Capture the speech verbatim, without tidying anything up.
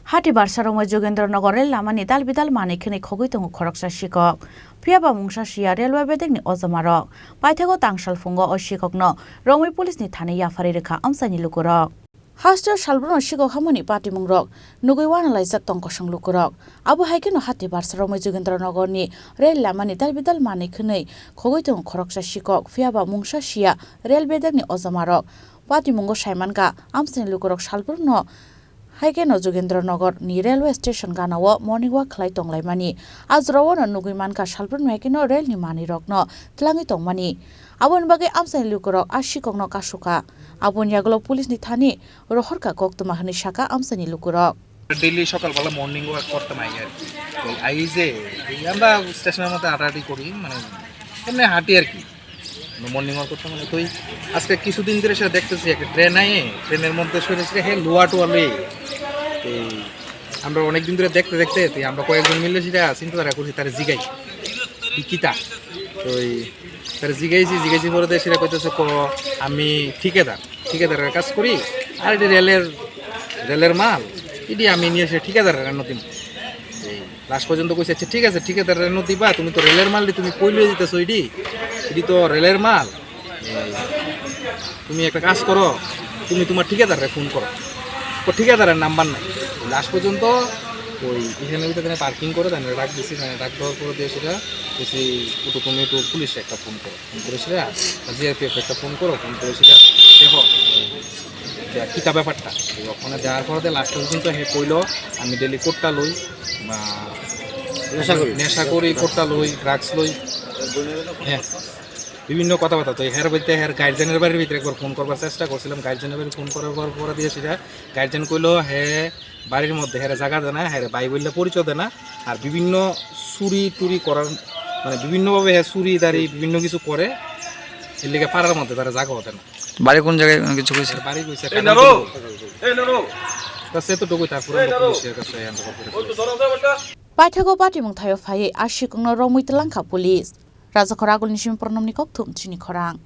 Hati barsa romwi Jogendra Nagar rel lamani dal bidal manwi khwnwi khogwi tongo khoroksa sikok. Phiyaba mungsa siya railway bedekni ojomarok. Paithago tangsalphungo o sikokno romwi police ni thani yapharwi rwkha amchaini lukurok. Hasteo salbrumno sikok hamani patimungrok nugwi wanalaijak tong kosong lukurok. Abo hai kheno hati barsa romwi Jogendra Nagarni rel lamani dal bidal manwi khwnwi khogwi tongo khoroksa sikok. Phiyaba mungsa siya rel bedekni ojomarok. Patimungo saimankha amchaini lukurok salbrumno Hai kheno Jogendra Nagar ni railway station gana o morning walk khlai tonglaimani. A jora o no nugwi mankha salbrumni hai kheno rail ni manwi rok no twlangwi tongmani. Aboni bagwi amchaini lukurok a sikokno kasukha. Aboni yagulo police ni thani rohorkha koktwma hwnwi sakha amchaini lukurok. Daily সকালবেলা morning walk করতাম আই আর কি। তো এই যে এই আমরা স্টেশনের মধ্যে হাঁটাহাঁটি করি, মানে এমনি হাঁটি আর কি। মর্নিং ওয়াক করতে মানে তুই আজকে কিছুদিন ধরে সেটা দেখতেছি, একটা ট্রেন আয়ে ট্রেনের মধ্যে শুয়ে শুয়ে হে লোয়া টোয়া লয়ে। এই আমরা অনেকদিন ধরে দেখতে দেখতে তুই আমরা কয়েকজন মিলে সেটা চিন্তাধারা করছি, তারে জিগাই তুই কিতা। তো এই তারে জিগাইছি, জিগাইছি পরে তো সেটা কইতেছে ক আমি ঠিকাদার, ঠিকাদারের কাজ করি, আর এটি রেলের রেলের মাল, এটি আমি নিয়ে এসে ঠিকাদারের নদী। এই লাস্ট পর্যন্ত কইছে, "আচ্ছা, ঠিক আছে, ঠিকাদার রেনো দিবা, তুমি তো রেলের মাল, তুমি কই লয়ে দিতেছো এডি? এডি তো রেলের মাল। এই, তুমি একটা কাজ করো, তুমি তোমার ঠিকাদাররে ফোন করো।" তো ঠিকাদারের নাম্বার নাই। লাস্ট পর্যন্ত ওই এখানে ওইটা তারা পার্কিং করে, তারা ডাক দিছি, তারা ডাক দেওয়ার পরে দিয়ে সেটা বলছি, "ওটা তুমি একটু পুলিশে একটা ফোন করো।" ফোন করেছিল, আর জিআরপিএফ একটা ফোন করো, ফোন করেছিল, দেখো, যে কিতা ব্যাপারটা। তো ওখানে যাওয়ার পরে লাস্ট পর্যন্ত হে কইলো, "আমি ডেইলি কোটটা লই, বা নেশা করি। নেশা করি, কোটটা লই, ড্রাগস লই।" হ্যাঁ, বিভিন্ন কথাবার্তা। তো হের বলতে হের গার্জিয়ানের বাড়ির ভিতরে একবার ফোন করবার চেষ্টা করছিলাম, গার্জিয়ানের বাড়ি ফোন করার পর পরে দিয়ে সেটা গার্জিয়ান কইলো, হে বাড়ির মধ্যে হেরে জায়গা দেয় না, হেরে ভাই বললে পরিচয় দেয় না। আর বিভিন্ন চুরি টুরি করার, মানে বিভিন্নভাবে হে চুরি দাঁড়ি বিভিন্ন কিছু করে, এর লিগে পাড়ার মধ্যে তারা জায়গাও দেয় না। বাড়ি কোন জায়গায়, মানে কিছু কইছে? এর বাড়ি কইছে এই কামালপুর নারো, বলে। এই নারো। বাস এতটুকুই, তারপরে এই আমরা নারো। পুলিশের কাছে হ্যান্ড ওভার করে দিয়েছি। Paithago patimung thaio phaiwi a sikokno romwi twlangkha police. Rajakhor agulni simi Pranamni kokthum chini khorang.